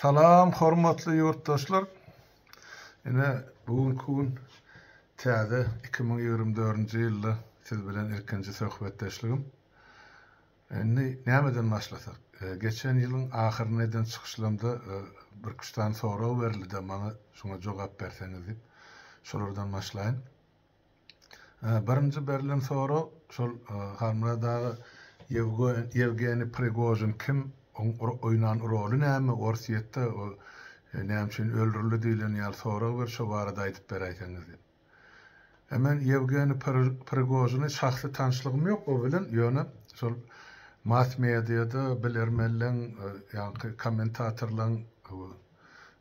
Salam hormatly ýurtdaşlar. Ine bu günki gün täze 2024-nji ýylda siz bilen ilkinji söhbetdeşligim. Indi nämeden başlasak? Geçen ýylyň ahyrynda eden çykyşlarymda birküç sany sorag berildi-de maňa şoňa jogap berseňiz diýip. Şolardan başlaýyn. Birinji berlen sorag şol Halmyrat aga Ýewgeniý Prigožin kim, oň oýnan roly näme Orsýetde, o näme üçin öldürildi diýlen ýaly sorag ber, şo barada aýdyp beräýseňiz diýip. E men Ýewgeniý Prigožini şahsy tanyşlygym ýok o bilen, ýöne şol mass mediada bilermenleň, ýaňky kommentatorlaň,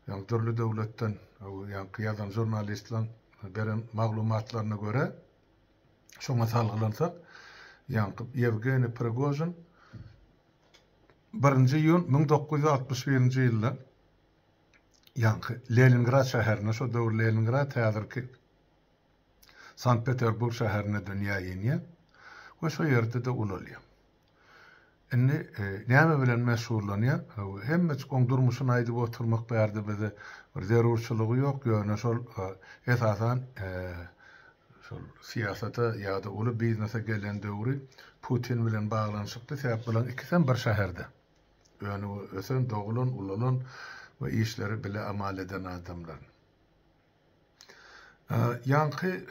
ýaňky dürli döwletden ýaňky ýazan žurnalistleň Beren maglumatlaryna görä, şoňa salgylansak, ýaňky Ýewgeniý Prigožin birinji iýun 1961-nji ýylda ýaňky Leningrad şäherinde, şo döwür Leningrad häzirki Sankt-Peterburg şäherinde dünýä inýär we şo ýerde-de ulalýar. Indi näme bilen meşgullanýar? Hemmejik oň durmuşyny aýdyp oturmak bärde bize bir zerurçylygy ýok, ýöne şol esasan şol syýasata ýa-da uly biznese gelen döwri Putin bilen baglanyşykly, sebäp bularyň ikisem bir şäherde önüp ösen, dogulan, ulalan we işleri bile amal eden adamlar. Ýaňky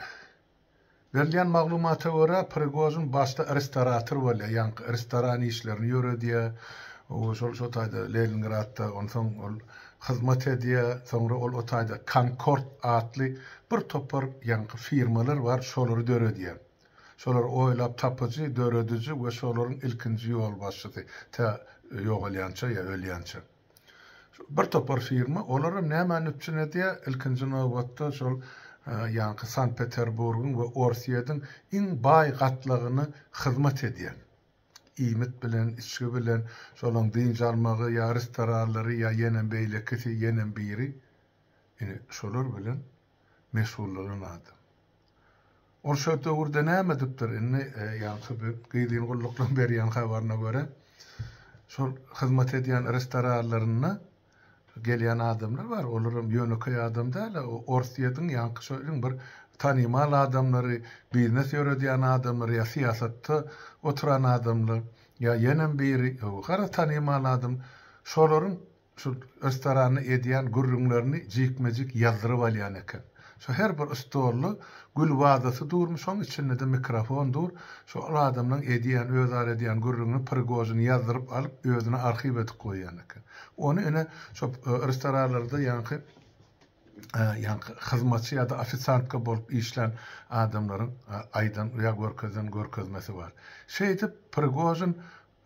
berilýän maglumata görä, Prigožin başda restorator bolýar, ýaňky restoran işlerini ýöredýär, şol şo taýda Leningradda, onsoň ol hyzmat edýär, soňra ol o taýda Konkord atly bir topar ýaňky firmalar bar, şolary döredýär. Şolary oýlap tapyjy, dörediji we şolaryň ilkinji ýolbaşçysy, tä ýogalýança ýa ölýänçä. Bir topar firma, olaram nämäni üpjün edýär? Ilkinji nobatda şol ýaňky Sankt-Peterburgyň we Orsýetiň iň baý gatlagyna hyzmat edýän. Iýmit bilen, içgi bilen, şolaň dynç almagy ýa restoranlary ýa ýenem beýlekisi, ýenem biri, ine, şolar bilen meşgullanan adam. Ol şo döwürde näme edipdir? Indi ýaňky bir gizlin gulluklaryň berýän habaryna görä, şol hyzmat edýän restoranlarynda gelýän adamlar bar. Olaram ýönekeý adam däl-ä. Orsýetiň ýaňky şo iň bir tanymal adamlary, biznes ýöredýän adamlar ýa syýasatda oturan adamlar ýa ýenem biri, garaz tanymal adam. Şolaryň Şu restoranda edýän gürrüňlerini jikme-jik ýazdyryp alýan eken. Şo her bir stolda gül wazasy durmuş, şoň içinde-de mikrofon dur. Şo ol adamlaň edýän, özara edýän gürrüňini Prigožin ýazdyryp alyp, özüne arhiw edip goýýan eken. Ony ine şo restoranlarda ýaňky ýaňky hyzmatçy ýa-da ofisiantka bolup işlän adamlaryň aýdan ýa görkezen görkezmesi bar. Şeýdip Prigožin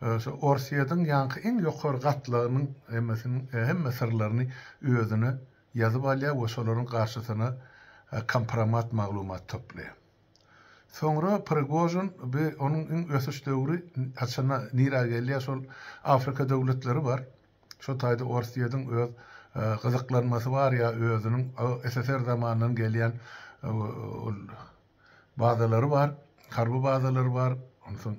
Şu Orsýetiň ýaňky iň ýokary gatlagynyň hemmesiniň hemme syrlaryny özüne ýazyp alýar we şolaryň garşysyna kompromat maglumat toplaýar. Soňra Prigožin bi onuň iň ösüş döwri haçanda nirä gelýär şol Afrika döwletleri bar. Şo taýda Orsýetiň öz gyzyklanmasy bar ýa özüniň SSR zamanyndan gelýän ol bazalary bar, harby bazalary bar. Onsoň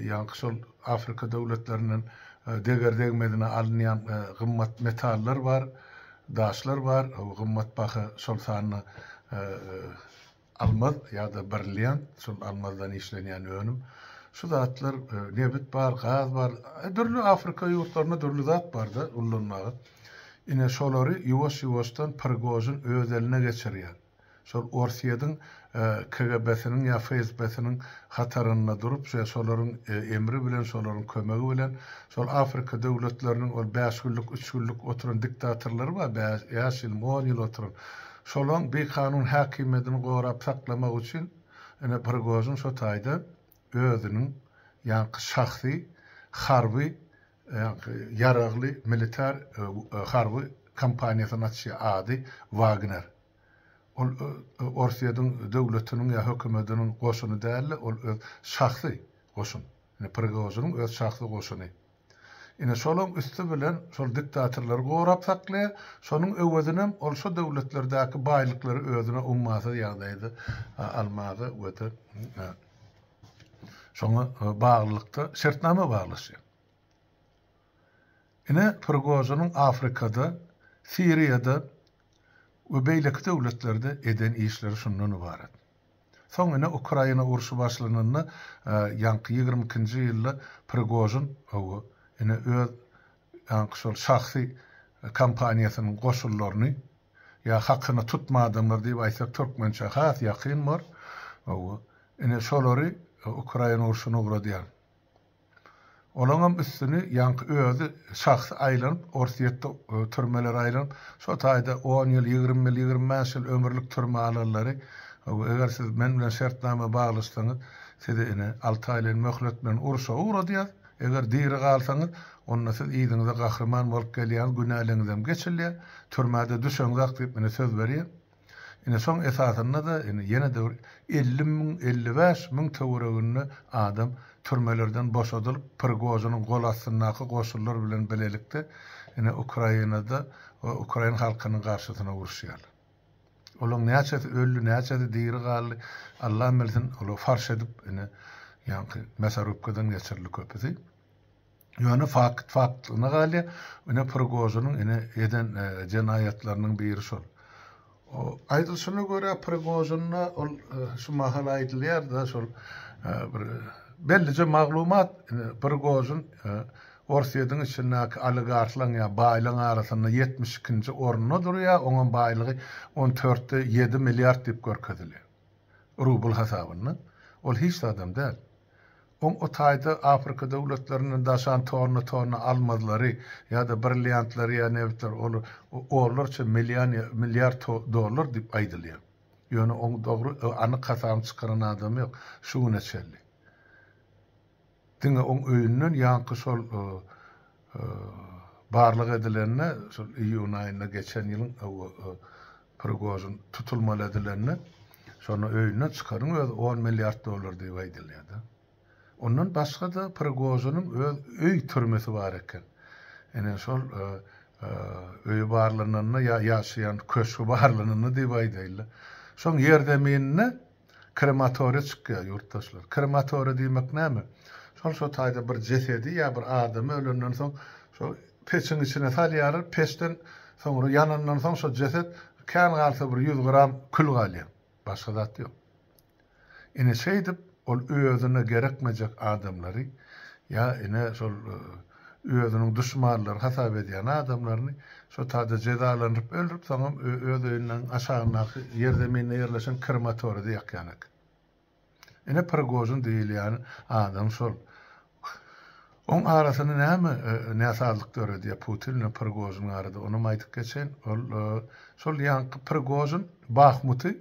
ýaňky şol Afrika döwletlerinden deger-degmezine alynýan gymmat metallar bar, daşlar bar, gymmat baha, şol sanda almaz ýa-da brilliant, şol almazdan işlenýän önüm. Şu zatlar, nebit bar, gaz bar, dürli Afrika ýurtlarynda dürli zat bar-da ullanmaga. Ine, şolary ýuwaş-ýuwaşdan Prigožin öz eline geçirýär. Şol Orsýetiň KGB-siniň ýa FSB-siniň hatarynda durup, şolaryň emri bilen, şolaryň kömegi bilen, şol Afrika döwletleriniň ol bäş günlük, üç günlük oturan diktatorlary bar, bäş ýyl, on ýyl oturan. Şolaň bikanun häkimiýetini gorap saklamak üçin, ine, Prigožin şo taýda özüniň ýaňky şahsy harby, ýaňky ýaragly militar harby kompaniýasyny açýar, ady Wagner. Ol Orsýetiň döwletiniň ýa hökümetiniň goşuny däl-de, ol öz şahsy goşun. Ine, Prigožiniň öz şahsy goşuny. Ine, şolaň üsti bilen şol diktatorlary gorap saklaýar. Şonuň öwezinem ol şo döwletlerdäki baýlyklary özüne ummasyz ýagdaýda almaga we-de şoňa baglylykda şertnama baglaşýar. Ine, Prigožiniň Afrikada, Siriýada we beýleki döwletlerde eden işleri şundan ybarat. Soň ine Ukraina urşy başlananda ýaňky 22-nji ýylda Prigožin hawa ine öz ýaňky şol şahsy kompaniýasynyň goşunlaryny ýa hakyna tutma adamlar diýip aýtsak türkmençe has ýakyn bor hawa ine şolary Ukraina urşuna ugradýar. Olaňam üstüni ýaňky özi şahsy aýlanyp, Orsýetde türmelere aýlanyp, şo taýda on ýyl, 20 ýyl, 25 ýyl ömürlik türme alanlary, eger siz men bilen şertnama baglaşsaňyz, sizi ine alty aýlaýyn möhlet bilen urşa ugradýas, eger diri galsaňyz, onda siz yzyňyza gahryman bolup gelýäňiz, günäleňizem geçilýär, türmä-de düşeňzak diýip ine söz berýär. Ine şoň esasynda-da ine ýene-de bir 50 müň, 55 müň töwereginde adam türmelerden boşadylyp, Prigožiniň gol astyndaky goşunlar bilen bilelikde ine Ukrainada ukrain halkynyň garşysyna uruşýarlar. Olaň näçesi öldi, näçesi diri galdy, Allam bilsin, olar farş edip ine ýaňky mäsarubkadan geçirildi köpüsi. Ýöne fakt faktlygyna galýar. Ine Prigožiniň ine eden jenaýatlarynyň biri şol. Aýdylyşyna görä Prigožinde ol şu mahal aýdylýar-da şol bir bellije maglumat ine Prigožin Orsýetiň içindäki oligarhlaryň ýa baýlaryň arasynda 72-nji orunda durýar, oňam baýlygy on dörtde ýedi milliard diýip görkezilýär. Rubl hasabynda. Ol hiç zadam däl. Oň o taýda Afrika döwletlerinden daşan tonna-tonna almazlary ýa-da brilliantlary ýa nebitleri ol onlarça million ýa milliard dollar diýip aýdylýar. Ýöne oň dogry anyk hasabyny çykaran adam ýok şu güne çenli. Diňe oň öýünden ýaňky şol barlag edilende şol iýun aýynda geçen ýylyň Prigožin tutulmaly edilende şonda öýünden çykaryň özi on milliard dollar diýip aýdylýar-da. Ondan başga-da Prigožiniň öz öý türmesi bar eken. Ine şol öýi barlananda ýa ýaşaýan köşgi barlananda diýip aýdaýynda. Şoň ýerzemininde Krematoriýa çykýar ýurtdaşlar. Krematoriýa diýmek näme? Şol şo taýda bir jesedi ýa bir adamy ölenden soň şo peçiň içine salýarlar, peçden soňra ýanandan soň şo jeset kän galsa bir 100 gram kül galýar. Başga zat ýok. Ine şeýdip ol özüne gerekmejek adamlary ýa ine şol özüniň duşmanlary hasap edýän adamlaryny şo taýda jezalandyryp öldürip soňam öz öýüniň aşagyndaky ýerzeminde ýerleşen krematoriýada ýakýan eken. Ine Prigožin diýilýän adam şol. Oň arasynda näme näsazlyk döredýär Putin bilen Prigožiniň arada onam aýdyp geçeýin. Ol şol ýaňky Prigožin Bahmuty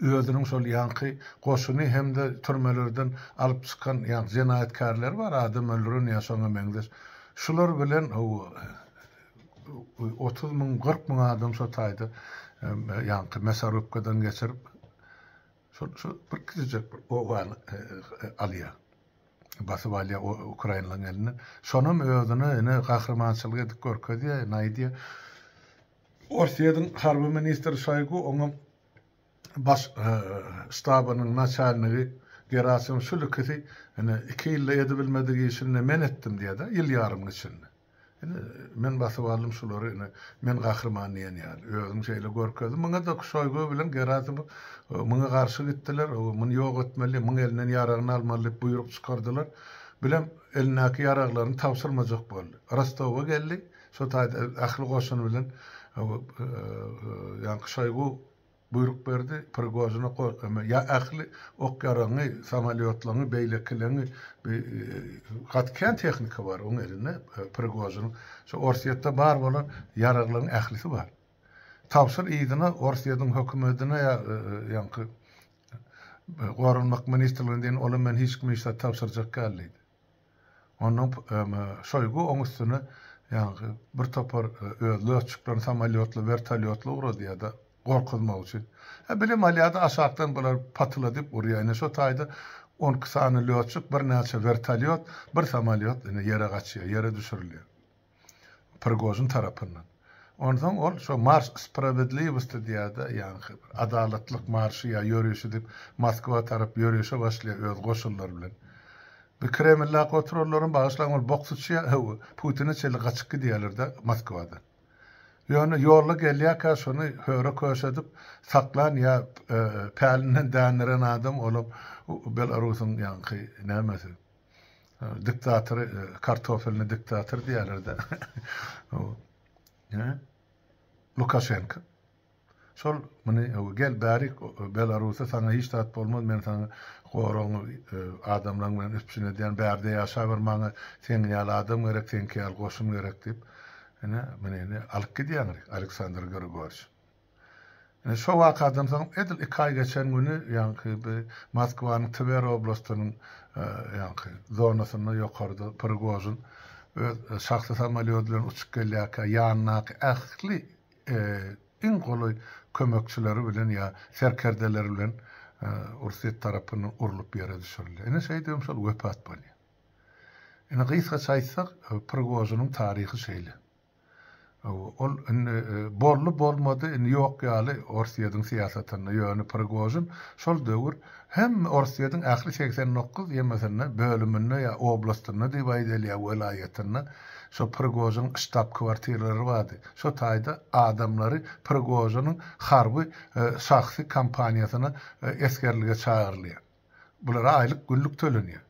özüniň şol ýaňky goşuny hem-de türmelerden alyp çykan ýaňky jenaýatkärleri bar, adam öldüren ýa şoňa meňzeş. Şular bilen 30 müň, 40 müň adam şo taýda ýaňky mesarubkadan geçirip, şol şu bir kiçijek bir obany alýar. Basyp alýar ukrainlaryň elinden. Şonam özüne ine gahrymançylyk edip görkezýär, ine aýdýar. Orsýetiň harby ministri Şoýgu oňa baş ştabynyň naçalnigi Gerasim şul ikisi ine iki ýylda edibilmedik işini men etdim diýýär-de, ýyl ýarymyň içinde. Ine men basyp aldym şulary ine men gahryman diýen ýaly. Özüni şeýle görkezdi. Muňa-da Şoýgu bilen Gerasim muňa garşy gitdiler. Muny ýok etmeli, muň elinden ýaragyny almaly diýip buýruk çykardylar. Bilem elindäki ýaraglaryny tabşyrmajak boldy. Rostowa geldi. Şo taýda ähli goşun bilen ýaňky Şoýgu buýruk berdi, Prigožine ýa ähli ok-ýaragyňy, samolýotlaryňy, beýlekileňi, gaty kän tehnika bar oň elinde Prigožiniň. Şo Orsýetde bar bolan ýaraglaryň ählisi bar. Tabşyr yzyna Orsýetiň hökümetine ýa ýaňky Goranmak ministrligine diýen, olam men hiç kime hiç zat tabşyrjak däl diýdi. Ondan Şoýgu oň üstüne ýaňky bir topar öz lötçiklerini samolýotly, wertolýotly ugradýar-da, gorkuzmak üçin. Hä, bilim alýar-da, aşakdan bular patyladyp urýar. Ine, şo taýda 12 sany lötçik, birnäçe wertolýot, bir samolýot ine ýere gaçýar, ýere düşürilýär. Prigožin tarapyndan. Onsoň ol şo marş spravedliwosti diýýär-de, ýaňky bir adalatlyk marşy ýa ýörişi diýip, Moskwa tarap ýörişe başlaýar öz goşunlary bilen. Bu Kremldäki oturanlaram bagyşlaň ol bok syçýar, hawa, Putine çenli gaçyp gidýärler-de Moskwadan. Ýöne ýolda gelýärkä şony höre-köşe edip saklan ýa pälinden dändiren adam olam Belarusyň ýaňky nämesi diktatory kartofelny diktator diýýärler-de. Lukaşenko. Şol muny gel bärik Belarusa saňa hiç zat bolmaz men saňa goragyňy adamlaň bilen üpjün edýän bärde ýaşaber maňa seň ýaly adam gerek seňki ýaly goşun gerek diýip ine muny ine alyp gidýäňrik Aleksandr Grigorç. Ine şo wakadan soň edil iki aý geçen güni ýaňky bi Moskwanyň Twer oblastynyň ýaňky zonasynda ýokarda Prigožin öz şahsy samolýody bilen uçup gelýärkä ýanyndaky ähli iň golaý kömekçileri bilen ýa serkerdeleri bilen Orsýet tarapyndan urlup ýere düşürilýär. Ine şeýdibem şol wepat bolýar. Ine gysgaça aýtsak, Prigožiniň taryhy şeýle. Ol indi boldy bolmady indi ýok ýaly Orsýetiň syýasatynda ýöne Prigožin şol döwür hem Orsýetiň ähli 89 ýemesinde bölüminde ýa oblastynda diýip aýdylýar welaýatynda şo Prigožiniň ştab kwartiralary bardy. Şo taýda adamlary Prigožiniň harby şahsy kompaniýasyna esgerlige çagyrylýar. Bulara aýlyk günlük tölenýär.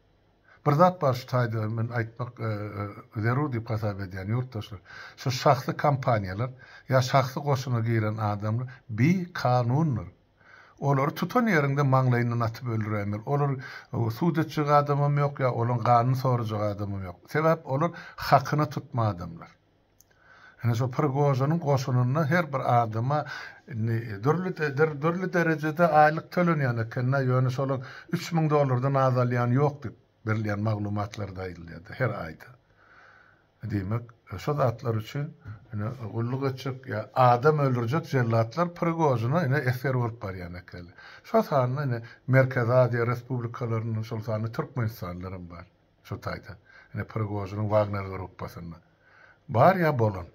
Bir zat bar şu taýda men aýtmak zerur diýip hasap edýän ýurtdaşlar. Şu şahsy kompaniýalar ýa şahsy goşuna giren adamlar bikanundyr. Olary tutan ýeriňde maňlaýyndan atyp öldüräýmeli. Olar sud etjek adamam ýok ýa olaň ganyny sorajak adamam ýok. Sebäp olar hakyna tutma adamlar. Ine şo Prigožiniň goşunynda her bir adama indi dürli dürli derejede aýlyk tölenýän eken-dä, ýöne şolaň 3000 dollardan az alýany ýok diýip berilýän maglumatlarda aýdylýardy her aýda. Diýmek, şo zatlar üçin ine gulluk etjek ýa adam öldürjek jellatlar Prigožine ine esger bolup barýan ekenler. Şo sanda ine Merkezi Aziýa respublikalaryndan şol sanda türkmenistanlylaram bar şo taýda. Ine Prigožiniň Wagner gruppasynda. Bar ýa bolan.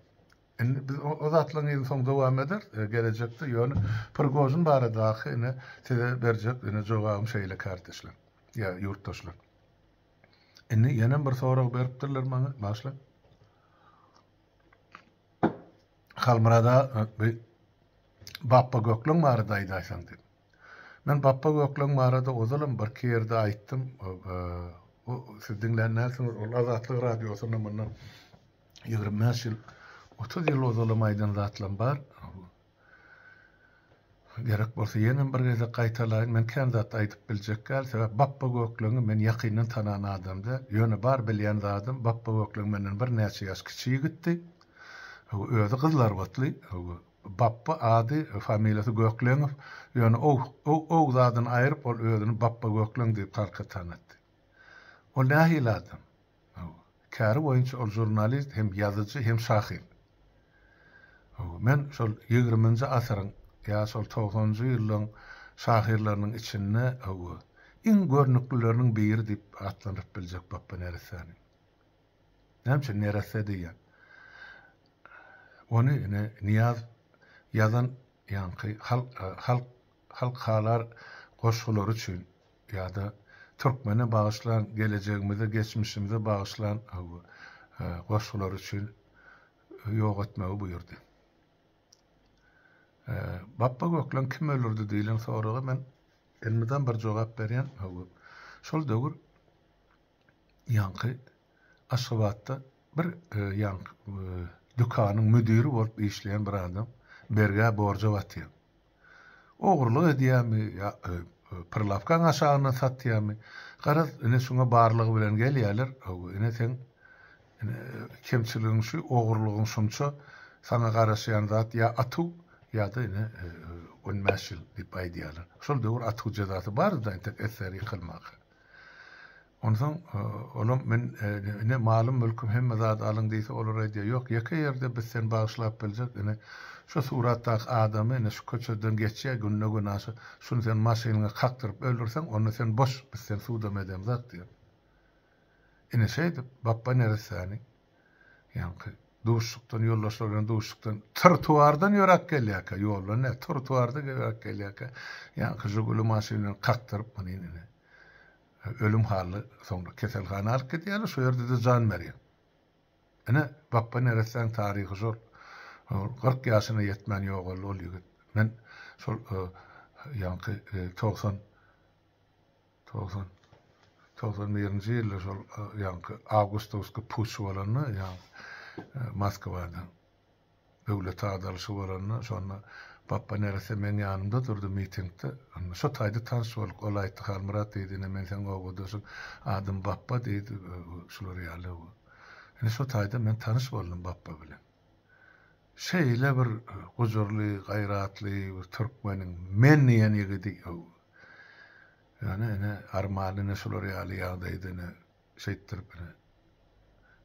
Indi biz o zatlaryň yzyny soň dowam ederis gelejekde ýöne Prigožin baradaky ine size berjek ine jogabym şeýle kärdeşler ýa ýurtdaşlar. Indi ýenem bir sorag beripdirler maňa başla. Halmyrat aga bi Bapba Gökleň barada aýdaýsaň diýip. Men Bapba Gökleň barada ozalam birki ýerde aýtdym. O siz diňlän dälsiňiz. Ol Azatlyk radiosynda mundan 25 ýyl, 30 ýyl ozalam aýdan zatlam bar. Gerek bolsa ýenem bir gezek gaýtalaýyn. Men kän zat aýdyp biljek däl. Sebäp Bapba Gökleňi men ýakyndan tanan adam däl. Ýöne bar bilýän zadym Bapba Gökleň menden birnäçe ýaş kiçi ýigitdi. Özi gyzlarbatly. Bapba ady, familiýasy Gökleňow. Ýöne ow, ow, ow zadyny aýryp ol özüni Bapba Gökleň diýip halka tanatdy. Ol nähili adam? Käri boýunça ol žurnalist, hem ýazyjy, hem şahyr. Men şol ýigriminji asyryň ýa şol togsanynjy ýyllaryň şahyrlarynyň içinde iň görnüklileriniň biri diýip atlandyryp biljek Bapba neressäni. Näme üçin neresse diýýän? Ony ine Nyýaz ýazan ýaňky halk halk halk halar goşgulary üçin ýa-da türkmene bagyşlan, gelejegimize, geçmişimize bagyşlan goşgulary üçin ýok etmegi buýurdy. Bapba Gökleň kim öldürdi diýlen soraga men elmydam bir jogap berýän. Şol döwür ýaňky Aşgabatda bir ýaňky dükanyň müdiri bolup işleýän bir adam bergä borja batýar. Ogurlyk edýärmi ýa prilawkaň aşagyndan satýarmy? Garaz, ine şuňa barlygy bilen gelýärler. Hawa, ine seň ine kemçiligiň şu, ogurlygyň şunça, saňa garaşýan zat ýa atuw, ýa-da ine on bäş ýyl diýip aýdýarlar. Şol döwür atuw jezasy bardy-da entek esger ýykylmaka. Onsoň olam men ine malym mülküm hemme zady alyň diýse olar aýdýar ýok ýeke ýerde biz seni bagyşlap biljek ine şu suratdaky adamy ine şu köçeden geçýär günde günaşa şuny sen maşynyňa kakdyryp öldürseň onda sen boş biz seni sudam edemzok diýýär. Ine şeýdip Bapba neressäni ýaňky duşuşykdan ýoldaşlar bilen duşuşykdan trotuardan ýöräp gelýärkä ýoldan däl trotuarda ýöräp gelýärkä ýaňky žiguli maşyny bilen kakdyryp muny ine. Ölüm hally soňra keselhana alyp gidýärler, şo ýerde-de jan berýär. Ine, Bapba neressäň taryhy şol. Ol 40 ýaşyna ýetmän ýogaldy ol ýigit. Men şol ýaňky 90 90 91-nji ýylda şol ýaňky awgustowskiý puç bolanda, ýaňky Moskwada döwlet agdarylyşy bolanda, şonda Bapba neresse meň ýanymda durdy mitingde. Onda şo taýda tanyş bolduk. Ol aýtdy, Halmyrat diýdi, ine men seň obadaşyň, adym Bapba diýdi, şular ýaly. Ine şo taýda men tanyş boldum Bapba bilen. Şeýle bir gujurly, gaýratly bir türkmeniň men diýen ýigidi. Ýöne ine armanly ine şular ýaly ýagdaýda ine şeýtdirip ine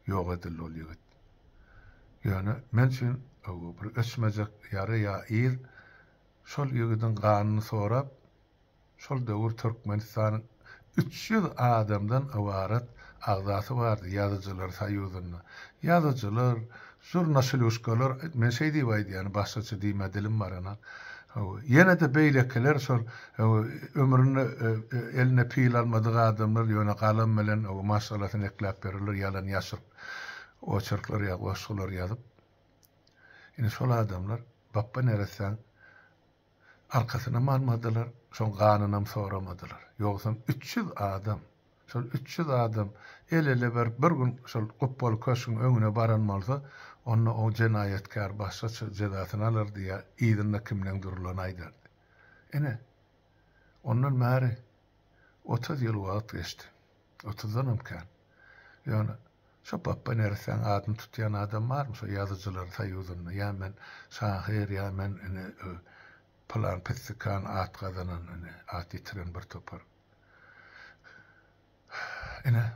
ýok edildi ol ýigit. Ýöne men üçin bir öçmejek ýara ýa yz şol ýigidiň ganyny sorap Şol döwür Türkmenistanyň 300 adamdan ybarat agzasy bardy Ýazyjylar soýuzynda. Ýazyjylar, žurnaşlýuşkalar, men şeý diýip aýdýan, başgaça diýmä dilim baranok. Hawa, ýene-de beýlekiler şol ömründe eline pil almadyk adamlar, ýöne galam bilen maşgalasyny ekläp ýörerler, ýalan-ýaşryk oçerkler ýa goşgular ýazyp. Indi şol adamlar Bapba neressäň Arkasynam almadylar, şoň ganynam soramadylar. Ýogsam 300 adam, şol 300 adam el-ele berip bir gün şol gupbaly köşgüň öňüne baran bolsa, onda o jenaýatkär başgaça jezasyny alardy ýa yzynda kimleň durulany aýdardy. Ine, ondan bäri 30 ýyl wagt geçdi. Otuzdanam kän. Ýöne şo Bapba neressäň adyny tutýan adam barmy şo ýazyjylar soýuzynda? Ýa men şahyr, ýa men ine pylan pissikan at gazanan ine at ýitiren bir topar. Ine,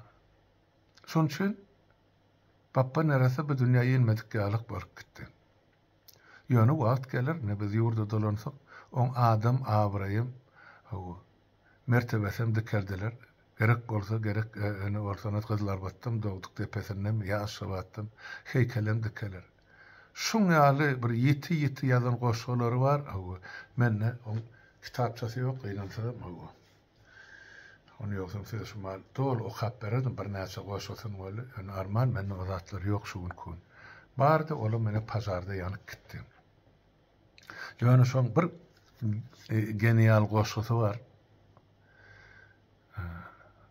şonuň üçin Bapba neresse bu dünýä inmedik ýalyk bolup gitdi. Ýöne wagt geler, ine biz ýurda dolansak, oň adam abraýym, hawa, Mertebesem dikeldiler. Gerek bolsa, gerek ene bolsa Gyzylarbatdam, dogduk depesindem ýa Aşgabatdam heýkelem dikeler. Şuň ýaly bir ýiti-ýiti ýazan goşgulary bar, hawa. Mende oň kitapçasy ýok, gynansagam, hawa. Ony ýogsam size şu mahal doly okap bererdim birnäçe goşgusyny weli, ýöne arman mende o zatlar ýok şu günki gün. Bardy, olam mene pažarda ýanyp gitdi. Ýöne şoň bir genial goşgusy bar.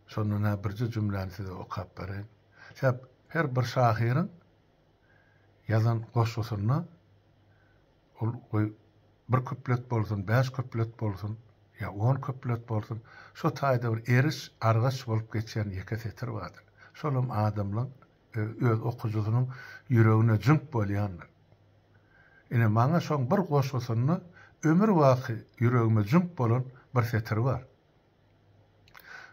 Şondan hä birje jümläni size okap bereýin. Sebäp her bir şahyryň ýazan goşgusynda ol goý bir küplet bolsun, bäş küplet bolsun, ýa on küplet bolsun, şo taýda bir eriş, argaç bolup geçýän ýeke setir bardyr. Şolam adamlaň öz okyjysynyň ýüregine jüňk bolýandyr. Ine, maňa şoň bir goşgusynda ömür baky ýüregime jüňk bolan bir setiri bar.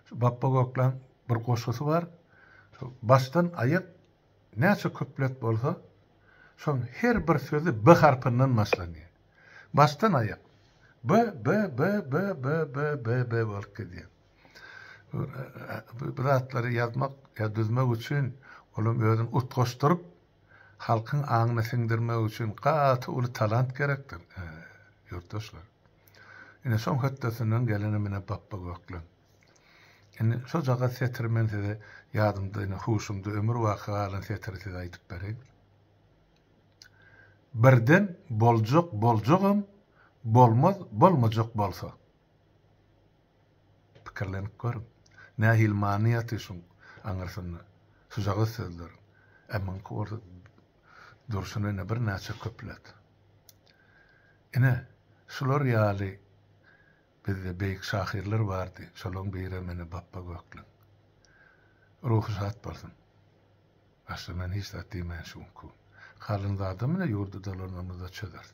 Şu Bapba Gökleň bir goşgusy bar. Şu başdan aýak näçe küplet bolsa, şoň her bir sözi B harpyndan başlanýar. Başdan aýak B, B, B, B, B, B, B, B bolup gidýär. Bu zatlary ýazmak ýa düzmek üçin olam özüni utgaşdyryp, halkyň aňyna siňdirmek üçin gaty uly talant gerekdir, ýurtdaşlar. Ine, şoň hötdesinden gelenem ine Bapba Gökleň. Indi şojagaz setiri men size ýadymda, ine huşumda ömür baky galan setiri size aýdyp bereýin. Birden boljak boljagam, bolmaz bolmajak bolsa. Pikirlenip görüň. Nähili many ýatyr şuň aňyrsynda, şujagaz sözleriň. Ä muňky bolsa durşuna ine birnäçe küplet. Ine, şular ýaly bizde beýik şahyrlar bardy, şolaň birem ine Bapba Gökleň. Ruhy şat bolsun. Başga men hiç zat diýmeýän şu günki gün. Galan zadam ine ýurda dolananymyzda çözeris.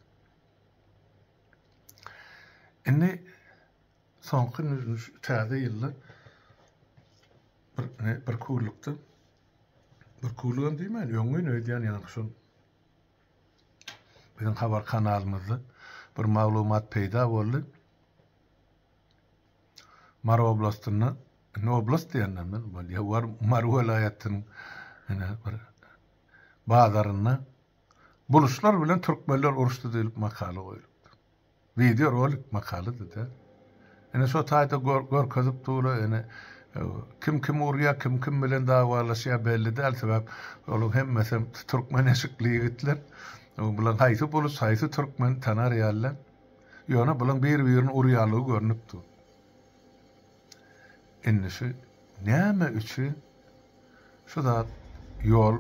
Indi soňky täze ýylda bir ne bir kullukda bir kullugam diýmän öňňin öýdýän ýaňky şol biziň habar kanalymyzda bir maglumat peýda boldy. Mary oblastynda indi oblast diýenden men bolýar war Mary welaýatynyň ine bir bazarynda Buluşlar bilen türkmenler uruşdy diýlip makala goýlupdyr. Wideo rolik makalady-da. Ine şo taýda görkezip dur, ine. Kim kimi urýar, kim kim bilen dawalaşýar belli däl, sebäp olaryň hemmesem türkmen eşikli ýigitler. Bularyň haýsy buluç, haýsy türkmen tanar ýaly däl. Ýöne bularyň bir-birini urýanlygy görnüp dur. Indi şu näme üçin şu zat ýol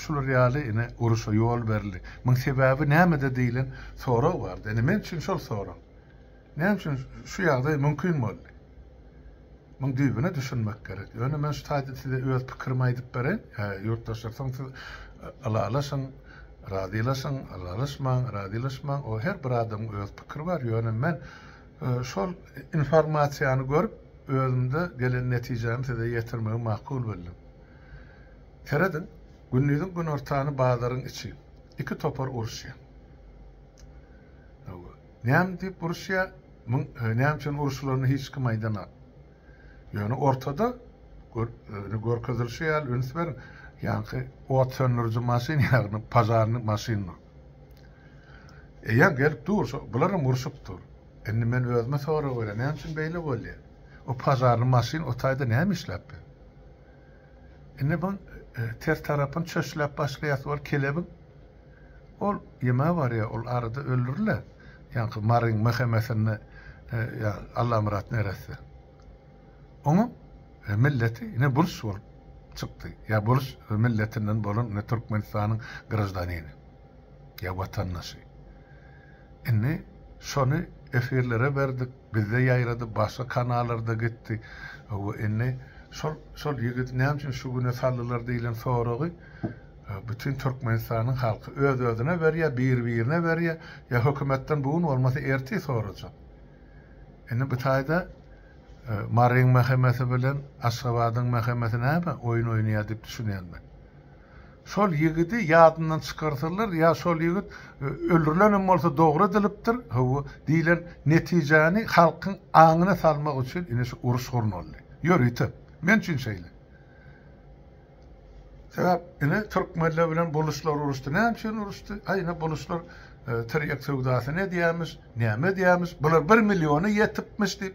şular ýaly ine uruşa ýol berildi. Muň sebäbi nämede diýlen sorag bardy. Ine men üçin şol sorag. Näme üçin şu ýagdaý mümkin boldy? Muň düýbüne düşünmek gerek. Ýöne men şu taýda size öz pikirimi aýdyp bereýin. Ýurtdaşlar soň siz ylalaşyň, razylaşyň, ylalaşmaň, razylaşmaň. O her bir adamyň öz pikiri bar. Ýöne men şol informasiýany görüp özümde gelen netijämi size ýetirmegi makul bildim. Serediň, gündiziň günortany bazaryň içi. Iki topar uruşýar. Näme diýip uruşýar? Muň näme üçin uruşylaryny hiç kim aýdanok. Ýöne ortada görkezilişi ýaly üns beriň, ýaňky ot söndüriji maşyn, ýagny požarnyý maşyn dur. Eýýäm gelip dur, şo bularam urşup dur. Indi men özüme sorag berýän, näme üçin beýle bolýar? O požarnyý maşyn o taýda näme işläp ýör? Indi bu ters tarapyny çöşläp başlaýas ol kelebiň. Ol ýeme barýar, ol arada öldüriler. Ýaňky Maryň MHM-sinde ýa Allamyrat neresse. Oňam milleti ine buluç bolup çykdy. Ýa buluç milletinden bolan ine Türkmenistanyň graždanini ýa watandaşy. Indi şony efirlere berdik, bizde ýaýrady, başga kanallarda gitdi. Hawa, indi şol şol ýigidi näme üçin şu güne saldylar diýlen soragy bütin Türkmenistanyň halky öz-özüne berýär, bir-birine berýär, ýa hökümetden bu gün bolmasa ertir sorajak. Indi bu taýda Maryň MHM-si bilen Aşgabadyň MHM-si näme oýun oýnaýar diýip düşünýän men. Şol ýigidi ýadyndan çykarsalar ýa şol ýigit öldürilenem bolsa dogry edilipdir, hawa, diýlen netijäni halkyň aňyna salmak üçin ine şu uruş gurnaldy. Ýörite. Men üçin şeýle. Sebäp ine türkmenler bilen buluşlar uruşdy. Näme üçin uruşdy? Aý ine buluşlar tirýek söwdasyny edýärmiş, näme edýärmiş, bular bir milliona ýetipmiş diýip,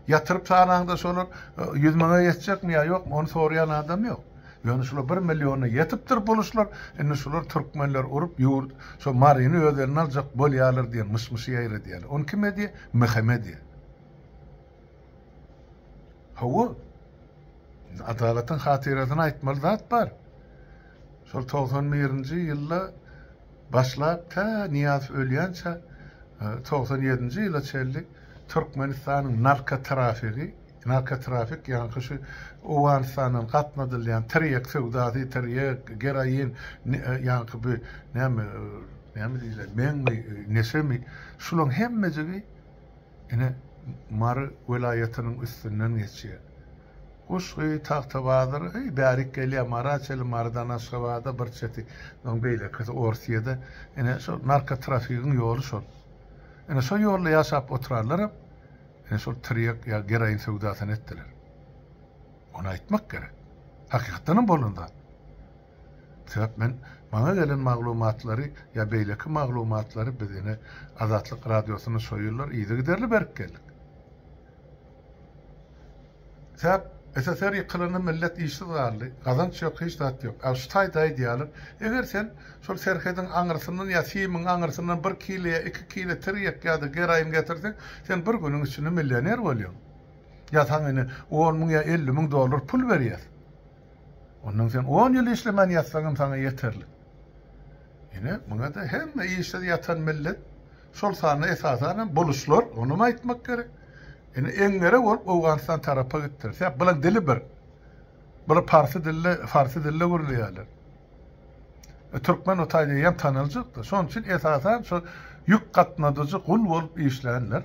ýatyryp sanaňda şolar 100 müňe ýetjekmi ýa ýokmy, ony soraýan adam ýok. Ýöne şular bir milliona ýetipdir buluşlar, indi şular türkmenleri urup ýurt, şo Maryny öz eline aljak bolýarlar diýen myş-myşy ýaýradýarlar. Ony kim edýär? MHM edýär. Hawa, indi adalatyň hatyrasyna aýtmaly zat bar. Şol 91-nji ýylda başlap tä Nyýazow ölýänçä 97-nji ýyla çenli Türkmenistanyň narkotrafigi, narkotrafik ýaňky şu Owganystandan gatnadylýan tirýek söwdasy, tirýek, geroin, ýaňky bu näme, näme diýilýär, meňmi, neşemi, şularyň hemmejigi Ine, Mary welaýatynyň üstünden geçýär. Guşgy, Tagtabazar, heý, bärik gelýär, Mara çenli, Marydan Aşgabada bir çeti, onuň beýlekisi Orsýede. Ine, şol narkotrafigiň ýoly şol. Ine, şo ýolda ýaşap oturanlaram, ine, şol tirýek ýa geroin söwdasyny etdiler. Ony aýtmak gerek. Hakykatdanam bolan zat. Sebäp men maňa gelen maglumatlary ýa beýleki maglumatlary biz ine Azatlyk Radiosyna şo ýyllar yzygiderli berip geldik. Sebäp SSR ýykylanda millet işsiz galdy, gazanç ýok, hiç zat ýok. A şu taýda aýdýarlar, eger sen şol serhediň aňyrsyndan ýa simiň aňyrsyndan bir kile ýa iki kile tirýek ýa-da geroin getirseň, sen bir günüň içinde millioner bolýaň. Ýa saňa ine on müň ýa 50 müň dollar pul berýäs. Ondan sen on ýyl işlemän ýatsaňam saňa ýeterlik. Ine, muňa-da hemme işsiz ýatan millet, şol sanda esasanam buluşlar, onam aýtmak gerek. Ine, eňňere bolup Owganystan tarapa gitdiler. Sebäp bulaň dili bir. Bular parsy dilde, farsy dilde gürleýärler. E, türkmen o taýda eýýäm tanaljakdy. Şonuň üçin esasan şo ýük gatnadyjy gul bolup işlänler,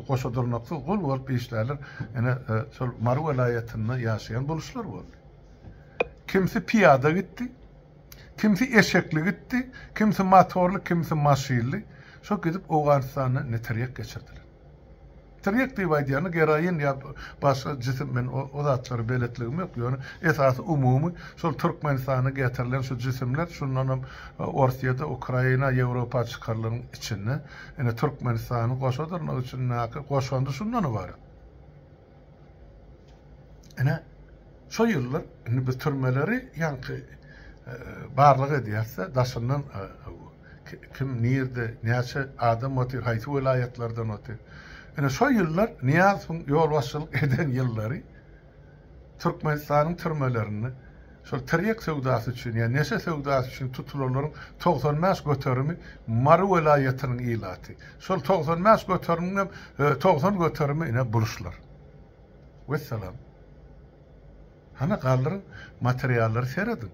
goşa dyrnaksyz gul bolup işlänler, ine, e, şol Mary welaýatynda ýaşaýan buluşlar boldy. Kimsi pyýada gitdi, kimsi eşekli gitdi, kimsi motorly, kimsi maşynly. Şo gidip Owganystanda ine tirýek geçirdiler. Tirýek diýip aýdýany geroin ýa başga jisim men o zatlara beletligim ýok ýöne esasy umumy şol Türkmenistana getirilen şu jisimler şundanam Orsýede Ukraina Ýewropa çykarylanyň içinde ine Türkmenistanyň goşa dyrnak içindäki goşandy şundan ybarat. Ine, şo ýyllar indi biz türmeleri ýaňky barlag edýäs-de, daşyndan kim nirde, näçe adam otyr, haýsy welaýatlardan otyr. Ine, şo ýyllar Nyýazowyň ýolbaşçylyk eden ýyllary Türkmenistanyň türmelerinde şol tirýek söwdasy üçin ýa neşe söwdasy üçin tutulanlaryň 95 göterimi Mary welaýatynyň ilaty. Şol 95 göterimiň hem 90 göterimi ine buluşlar. Wessalam. Hany galdyryň materiallary serediň.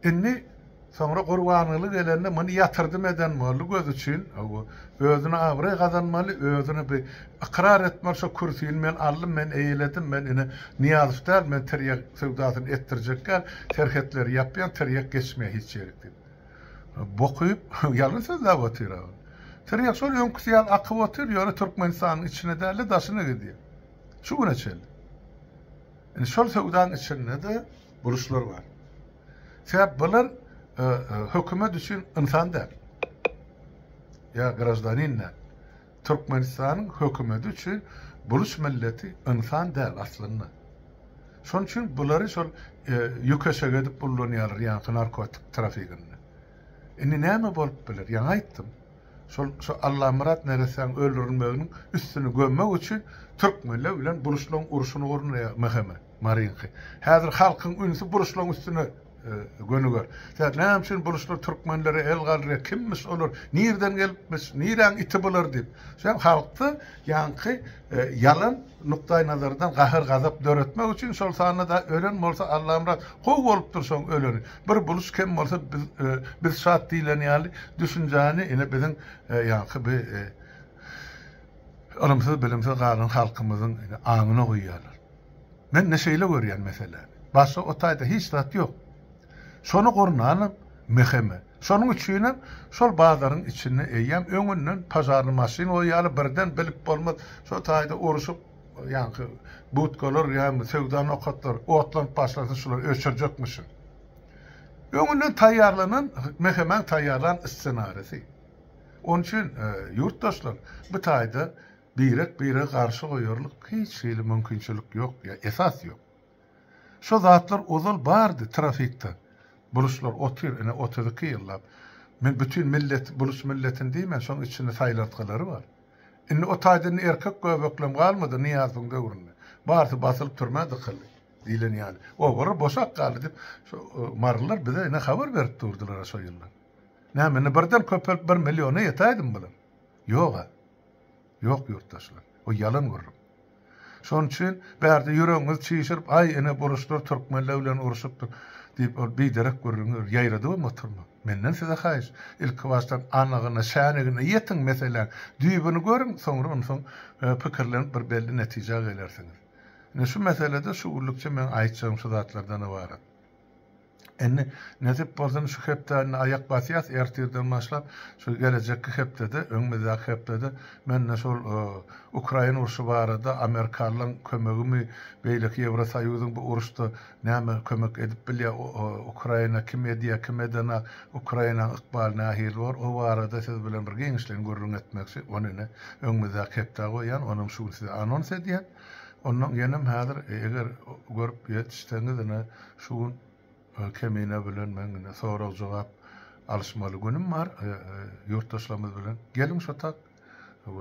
Indi soňra Gurbanguly gelende muny ýatyrdym eden boldy göz üçin. Hawa, özüne abraý gazanmaly, özüne bir ykrar etmeli şo kürsini men aldym, men eýeledim, men ine Nyýazow däl, men tirýek söwdasyny etdirjek däl, serhetleri ýapýan, tirýek geçmeýär hiç ýerik diýip. Bokyp, ýalan sözläp otyr-a ol. Tirýek şol öňküsi ýaly akyp otyr, ýöne Türkmenistanyň içine däl-de daşyna gidýär. Şu güne çenli. Indi şol söwdaň içinde-de burçlar bar. Sebäp bular hökümet üçin ynsan däl. Ýa graždanin däl. Türkmenistanyň hökümeti üçin buluç milleti ynsan däl aslynda. Şonuň üçin bulary şol ýük eşegi edip ullanýarlar ýaňky narkotik trafiginde. Indi näme bolup biler? Ýaňy aýtdym. Şol şu Allamyrat neressäň öldürilmeginiň üstüni gömmek üçin türkmenler bilen buluçlaryň urşuny gurnaýar MHM, Maryňky. Häzir halkyň ünsi buluçlaryň üstüne gönüger. Sebäp näme üçin buluçlar türkmenlere el galdyrýar, kimmiş olar, nirden gelipmiş, niräň iti bular diýip. Şem halkda ýaňky ýalan nukdaýnazardan gahar-gazap döretmek üçin şol sanda-da ölen bolsa Allamyrat gowy bolupdyr şoň öleni. Bir buluç kem bolsa biz biz şat diýlen ýaly düşünjäni ine biziň ýaňky bi ylymsyz bilimsiz galan halkymyzyň aňyna guýýarlar. Men ine şeýle görýän meseläni. Başga o taýda hiç zat ýok. Şony gurnanam MHM. Şonuň üçinem şol bazaryň içinde eýýäm öňünden požarny maşyn goýýarlar, birden bilip bolmaz, şo taýda urşup, ýaňky budkalar ýa söwda nokatlar otlanyp başlasa şulary öçürjekmişin. Öňünden taýýarlanan MHM-iň taýýarlan ssenarisi. Onuň üçin ýurtdaşlar bu taýda Birek-birege garşy goýarlyk hiç hili mümkinçilik ýok ýa esas ýok. Şo zatlar ozal bardy trafikde. Buluşlar otyr ine 32 ýyllap. Men bütin millet buluş milletini diýmän şoň içinde saýlantgylary bar. Indi o taýda indi erkek göbeklem galmady Nyýazowyň döwründe. Barsy basylyp türmä dykyldy diýlen ýaly. Obalar boşap galdy diýip şo marylylar bize ine habar berip durdylar şo ýyllar. Näme indi birden köpelip bir milliona ýetäýdimi bular? Ýog-a. Ýok ýurtdaşlar. O ýalan gürrüň. Şonuň üçin bärde ýüregiňizi çişirip, aý ine buruşlar türkmenler bilen urşupdyr diýip ol biderek gürrüňi ýaýradybam oturmaň. Menden size haýyş, ilki başdan anygyna, şänigine ýetiň meseläň, düýbüni görüň, soňra onsoň pikirlenip bir belli netijä gelersiňiz. Ine şu meselede şu günlükçe meň aýtjagym şu zatlardan ybarat. Indi nesip bolsa indi şu hepde indi aýak basýas ertirden başlap şu gelejekki hepdede öňümizdäki hepdede mende şol Ukraina urşy barada Amerikanlaň kömegimi beýleki Ýewrosoýuzyň bu uruşda näme kömek edip bilýär Ukraina kim edýär kim edenak Ukrainaň ykbaly nähili bor o barada siz bilen bir giňişleýin gürrüň etmekçi ony ine öňümizdäki hepdä goýýan onam şu gün size anons edýän ondan ýenem häzir eger görüp ýetişseňiz ine Şu gün Kemine bilen meň ine sorag-jogap alyşmaly günüm bar ýurtdaşlarymyz bilen. Geliň şo tak.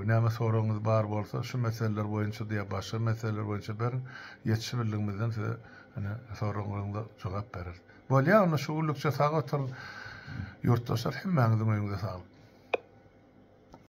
Näme soragyňyz bar bolsa şu meseleler boýunça-da ýa başga meseleler boýunça beriň. Ýetişibildigimizden size ine soragyňyza jogap bereris. Bolýar onda şu günlükçe sag oturyň. Ýurtdaşlar hemmäňiziň öýüňize saglyk.